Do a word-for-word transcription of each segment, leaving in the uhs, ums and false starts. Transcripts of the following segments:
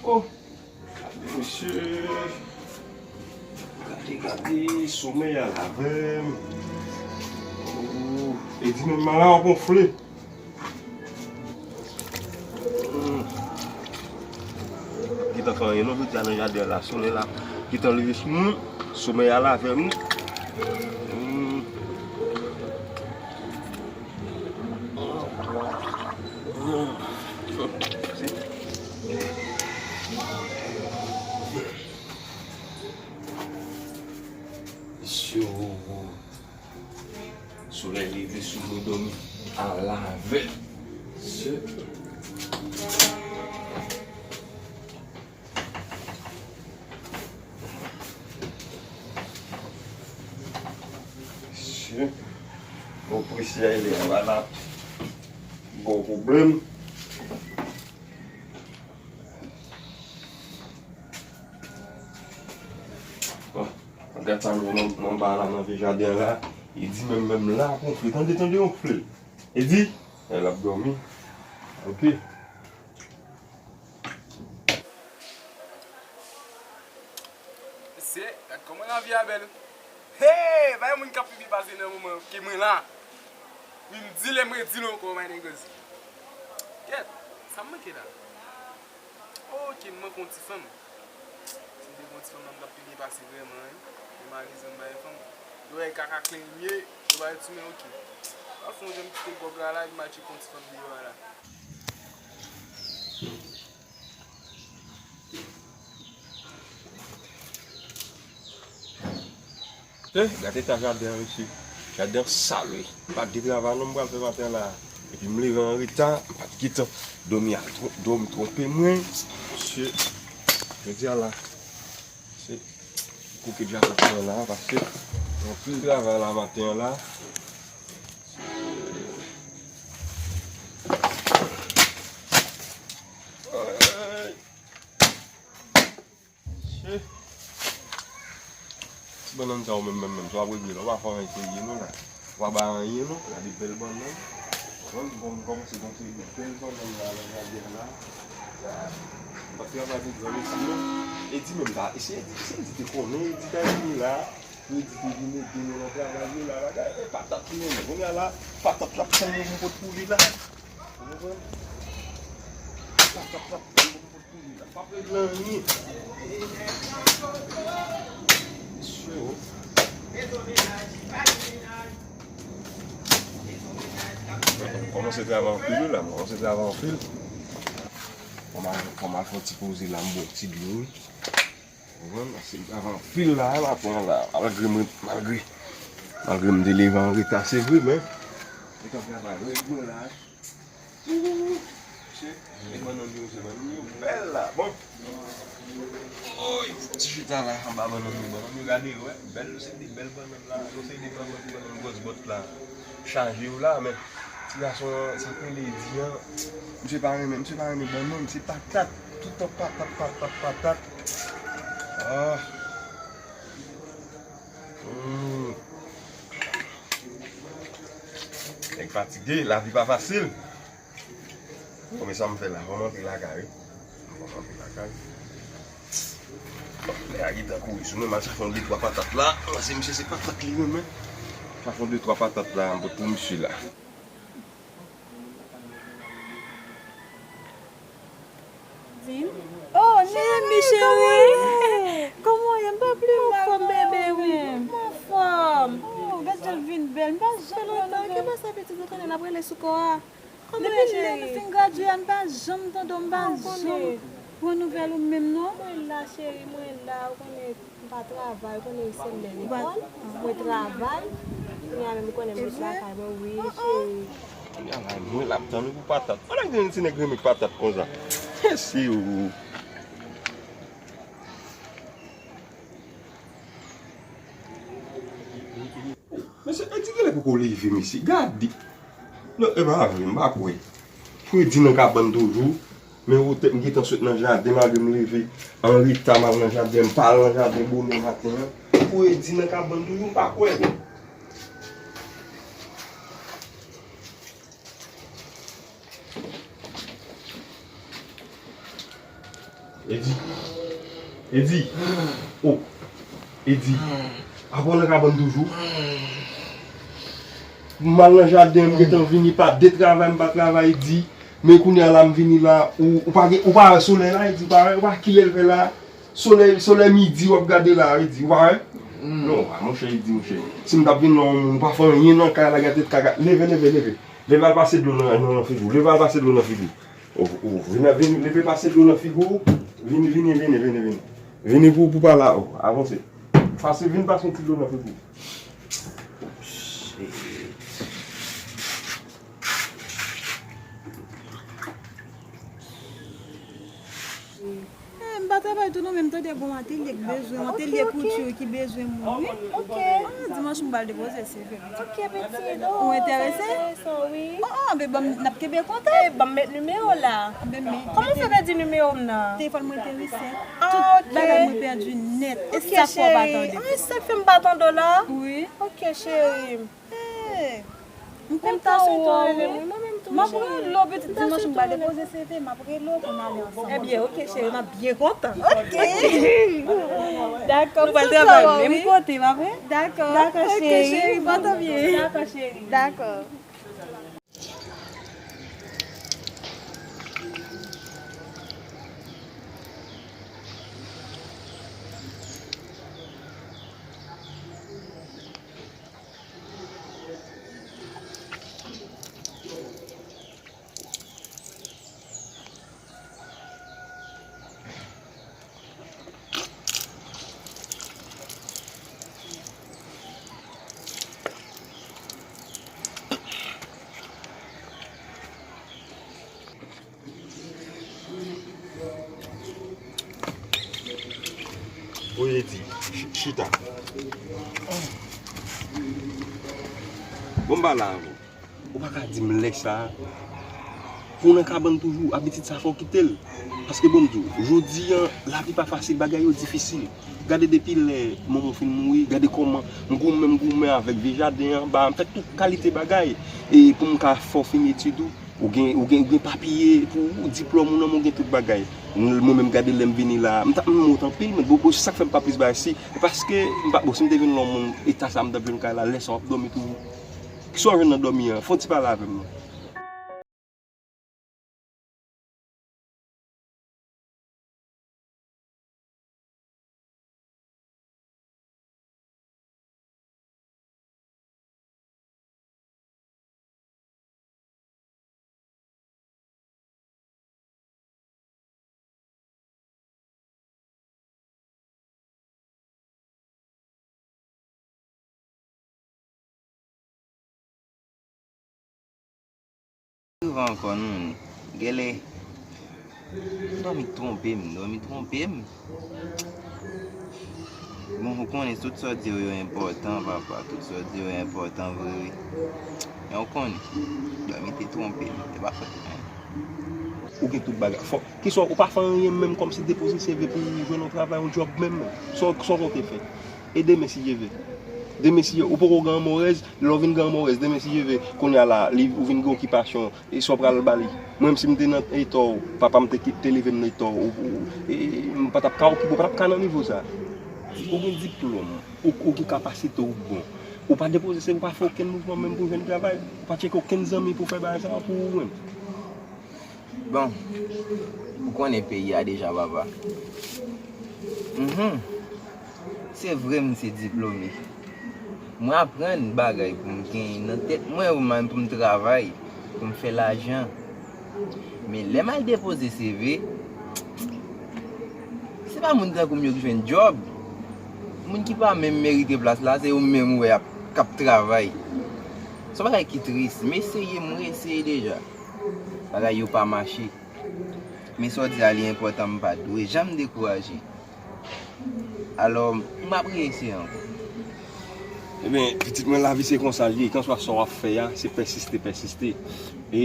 Oh, gade mesye. Gade, gade, somèy a lave m. Oh, e di menm mala w ap wonfle. Hmm. Gentan fè anyen non, jodi a nan jaden la, solèy la gentan leve sou mwen, somèy a lave m. Hmm. Yo, solèy leve sou mwen, dòmi a lave. Se Mesye, bon, presye a, lè a la, bon pwoblèm. Bon, gad sa m wè nan, nan ba la, nan vye jaden la. E di menm, menm la, wonfle. Tande, tande, wonfle. E di, e l ap dòmi. Ok. Mesye, gad kòman lavi a bèl. Hey, pa gen moun k ap pi byen pase nan moman ke mwen la. Wi, m di l, m redi l ankò, my niggas. Kèt, sa m manke la? Ok, m manke yon ti fanm. Si m te gen yon ti fanm la, m t ap pi byen pase vrèman, wi. Men malezman, m pa gen fanm. Yo wè kaka klenyen m ye, yo pa ret sou mwen, ok. Pa sonje m kite gòg la la, epi m al tcheke yon ti fanm deyò a la. Eh, gade eta jaden an, mesye. Jaden an sal, wi. M pa t gen travay non m pral fè maten an la. Epi m leve an reta, m pa t gentan dòmi a tro-, dòmi twonpe mwen. Mesye, jodi a la, se kouke djaka pran la, paske anpil travay la maten an la. Ti bannann sa yo menm, menm, menm, sa w ap regle la, w pa fè anyen serye non la. W pa bay anyen non, gade bèl bannann. Mwen, bon, m kòmanse gon seri de bèl bannann la, nan jaden la. M pa t travay pou gran mesi non. E di menm pa, e si e di, si e di te konnen, e di ta vini la. Pou e di te vin ede nou nan travay yo la, bagay, e patat li renmen. Kounye a la, patat la ap tann yon bon pot pou li la. Ou konprann? Patat la ap tann yon bon pot pou li la. Pa regle anyen. Mesye, o. Kòmanse travay anpil wi la, kòmanse travay anpil. Kòman, kòman fè yon ti poze la, m bwè yon ti dlo wi. Ou konprann? Paske m travay anpil la, maten an la. Malgre mwen, malgre, malgre m te leve an reta, se vre, men. Mwen t ap travay red mwen la. Mesye, e bannann yo, se bannann yo bèl la. Bon. Oy, ti chita la, anba bannann yo, bannann yo, gade yo, wè. Bèl, se de bèl bannann la. Yo se de bannann, bannann gwòs bòt la. Chaje yo la, men ti gason an, sa k rele di an, misye pa renmen, misye pa renmen bannann, se patat. Toutan patat, patat, patat. Ah. Hmm. Nèg fatige, lavi pa fasil. Bon, men sa m fè la, fò m antre lakay wi. Fò m antre lakay. Bon, lè a gentan kouri sou mwen, m al chache yon de twa patat la. Paske misye se patat li renmen. Chache yon de twa patat la, m pot pou misye la. Di m. Oh, Nini cheri, kòman w ye? M pa pli mal non, bebe, wi. M anfòm. Oh, gad jan l vin bèl. M pa janm wè l. Fè lontan, ki pase pitit ou konnen l ap rele sou kò a? Depi lè nou fin gradye a, m pa janm tande w, m pa janm pran nouvèl ou menm non. Mwen la, cheri, mwen la, ou konnen. M pa travay, ou konnen se m lè lekòl. Mwen travay. Kounye a menm ou konnen m ret lakay mwen, wi, cheri. Kounye a la, mwen l ap tann wi pou patat. Pandan gen ti nèg renmen patat konsa. Mesye o. Mesye, e di genlè poko leve, mesye. Gade. Non, e pa vre, m pa kwè. Pou e di nan kabann toujou. Men wotè m gentan sot nan jaden, malgre m leve an reta, m al nan jaden, m pa al nan jaden bonè maten an. Pou e di nan kabann toujou, m pa kwè. Edi. Edi. Oh. Edi. Apa w nan kabann toujou? M al nan jaden, m gentan vini, pa de travay, m pa travay, Edi. Men kounye a la, m vini la, ou, ou pa gen, ou pa wè solèy la, Edi, ou pa wè, ou pa kilè l fè la? Solèy, solèy midi, w ap gade la, Edi, ou pa wè? Non, a, monchè, Edi, monchè. Si m t ap vin la, ou pa fè anyen nan kay la, gade kaka. Leve, leve, leve. Leve al pase dlo nan, nan, nan figi w. Leve al pase dlo nan figi w. Ou, ou, vin, vin, leve pase dlo nan figi w. Vin, vini, vini, vini, vini. Vini pou, pou pale a ou. Avanse. Pase, vin pase yon ti dlo nan figi w. Shit. Eh, m pa travay tou non, men m tande gon atelye ki bezwen, yon atelye kouti ki bezwen moun, wi. Ok. Ah, dimanch m pral depoze C V m. Ok, pitit. Ou enterese? Enteresan, wi. Oh, oh, ben, ban m, n ap kenbe kontak. Eh, ban m met nimewo la. Ben, men, kòman w fè pèdi nimewo m nan? Telefòn mwen te reset. Ah, ok. Tout bagay mwen pèdi nèt. E sa k fè w pa tande m. Ah, e sa k fè m pa tande w la? Wi. Ok, cheri. Eh, m kontan sou ou, wi. M ap rele w, pitit, dimanch m pral depoze C V, m ap rele w pou n ale ansanm. Ebyen, ok, cheri, m ap byen kontan. Ok. Dakò, nou pral travay menm kote, pa vre? Dakò. Dakò, cheri. Ok, cheri, pòte w byen. Dakò, cheri. Dakò. Oye di, ch- chita. Bon, m pa la ankò. Ou pa ka di m lè sa a. Pou w nan kabann toujou, abitid sa fò w kite l. Paske bon m di w, jodi a, lavi pa fasil, bagay yo difisil. Gade depi lè manman w fin mouri, gade kòman m goumen, m goumen avèk vye jaden an, ba m fè tout kalite bagay. E pou m ka fè w fini etid ou, ou gen, ou gen, ou gen papye pou diplòm ou nan men w, gen tout bagay. Mwen menm gade lè m vini la, m t ap, m wont anpil, men bon, bon, se sa k fè m pa plis bagay si, e paske m pa, bon, si m te vin lòt moun, eta sa m t ap jwenn kay la, lè sa w ap dòmi toujou. Kisa w jwenn nan dòmi an? Fè yon ti pale avè m non. Rive ankò non, gèlè. Dòmi twonpe m, dòmi twonpe m. Bon, ou konnen tout sa w di yo, yo enpòtan, papa. Tout sa w di yo enpòtan vre, wi. Men ou konnen, dòmi te twonpe m. E pa fòt mwen. Ou gen tout bagay. Fò, kisa, ou pa fè anyen menm kòmsi depoze C V pou w jwenn yon travay, yon djòb menm? Sa w, sa w konte fè? E demen si Dye vle. Demen si Dye, ou poko gen anmorèz, lè w vin gen anmorèz, demen si Dye vle, kounye a la, li, ou vin gen okipasyon, e sa w pral ba li? Mwen menm si m te nan eta w, papa m te ki-, te leve m nan eta w, ou, ou, e, m pa t ap ka okipe w, pa t ap ka nan nivo sa. Ou gen diplòm, ou, ou gen kapasite, ou bon. Ou pa depoze C V, ou pa fè okenn mouvman menm pou jwenn travay, ou pa tcheke okenn zanmi pou fè bagay sa pou ou menm. Bon, ou konnen peyi a deja, papa. Mhm. Se vre m se diplome. Mwen aprann bagay pou m genyen nan tèt mwen, ou menm pou m travay, pou m fè lajan. Men lè m al depoze C V, se pa moun tankou m yo ki jwenn djòb. Moun ki pa menm merite plas la, se yo menm ou wè ap, k ap travay. Se yon bagay ki tris, m eseye, m reseye deja. Bagay yo pa mache. Men sa w di a li enpòtan, m pa dwe janm dekouraje. Alò, m ap reyeseye ankò. Ebyen, pitit mwen, lavi se konsa l ye. Kenswa sa w ap fè a, se pèsiste, pèsiste. E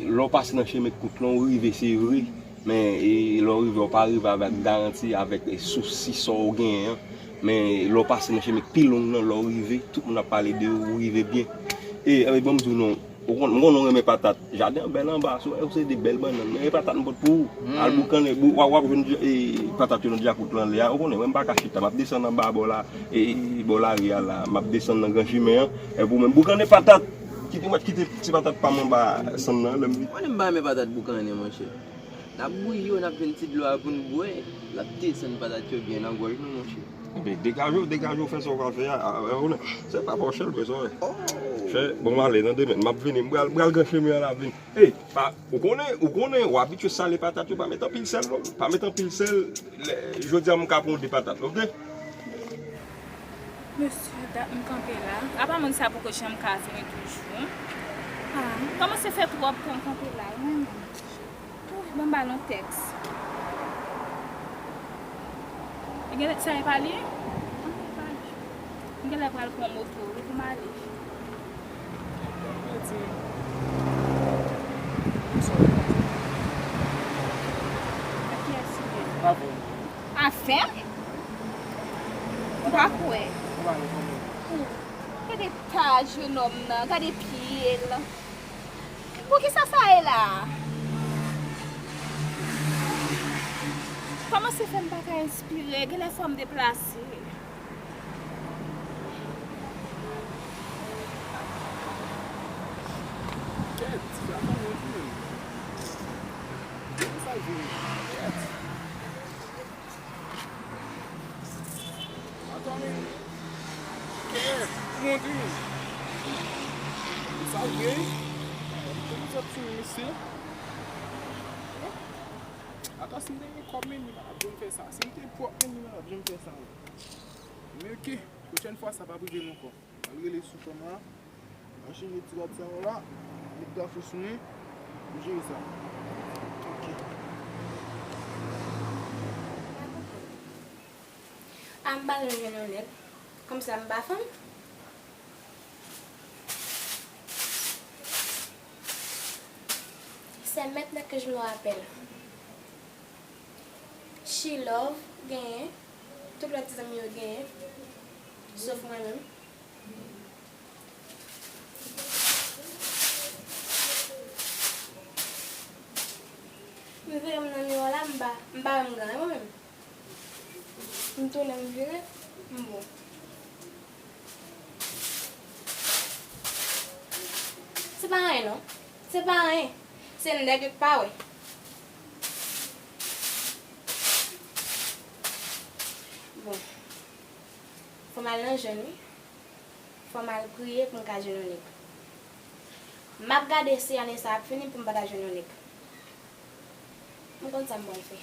lè w pase nan chemen kout lan, w rive, se vre. Men, e, lè w rive, w pa rive avèk garanti, avèk, e, sousi sa w genyen an. Men, lè w pase nan chemen k pi long nan, lè w rive, tout moun ap pale de ou, ou rive byen. E, e, ban m di w non, Ou konn, m konnen w renmen patat. Jaden an bèl anba, si w wè, se de bèl bannann. Men e patat m pot pou ou. Al boukannen, bou-, w ap, w ap jwenn, e, patat yo nan dyakout lan lè a. Ou konnen, mwen m pa ka chita. M ap desann anba bò la, e, bò lari a la. M ap desann nan gran chimen an. Epi ou menm, boukannen patat. Kite, mwen kite ti patat pa m anba sann nan, lè m vin. Mwen menm m pa renmen patat boukannen, monchè. N ap bouyi yo, n ap jwenn ti dlo a pou n bwè. L ap desann patat yo byen nan gòj nou, monchè. Ebyen, degaje w, degaje w, fè sa w ka fè a. A, a, a, se pa pa w chèl, men sa w wè. Chè, bon, m ale nan demen. M ap vini, m pral, pral gran chemen an la vini. Ey, pa, ou konnen, ou konnen, w abitye sale patat yo, pa met anpil sèl, non. Pa met anpil sèl. Lè, jodi a, m ka pran w de patat, oke? Mesye, dat m kanpe la. Apa moun sa poko janm ka vini toujou? Ah, kòmanse fè twòp tan m kanpe la, wi, menm. Wi, ban m ba l yon tèks. E genlè sa e pa li? Ah, e pa li. M genlè pral pran moto, wi, pou m ale. Ak kiyès li ye? Avè m. Avè m? M pa kwè. Gade taj jenòm nan, gade pye l. Poukisa sa ye la a? Kòmanse fè m pa ka respire, genlè fò m deplase. Kèt, ti fi a fè mwen tou menm. Sa l vin? Kèt. Atann, kè, montre. Sa vre. Kòman sa ti mesye? Atann, si m te gen kòb, men li pa t ap janm fè sa. Si m te pwòp, men li pa t ap janm fè sa. Men oke, pwochèn fwa, sa p ap rive m ankò. M al rele sou fanm la. Machine ti rad sa yo la, met dafou sou mwen, m jere sa. Ok. A, m pa janm jwenn yon nèg. Kòmsi m pa fanm. Sè mèt nèg ke je me rappelle. She Love genyen. Tout lòt ti zanmi yo genyen. Sof mwen menm. M vire m nan miwa la, m pa, m pa wè m gen anyen mwen menm. M tounen m vire, m bon. Se pa anyen non. Se pa anyen. Se nèg yo k pa wè. Bon. Fò m al nan jèn wi. Fò m al priye pou m ka jwenn yon nèg. M ap gade si ane sa ap fini pou m pa ta jwenn yon nèg. M konn sa m pral fè.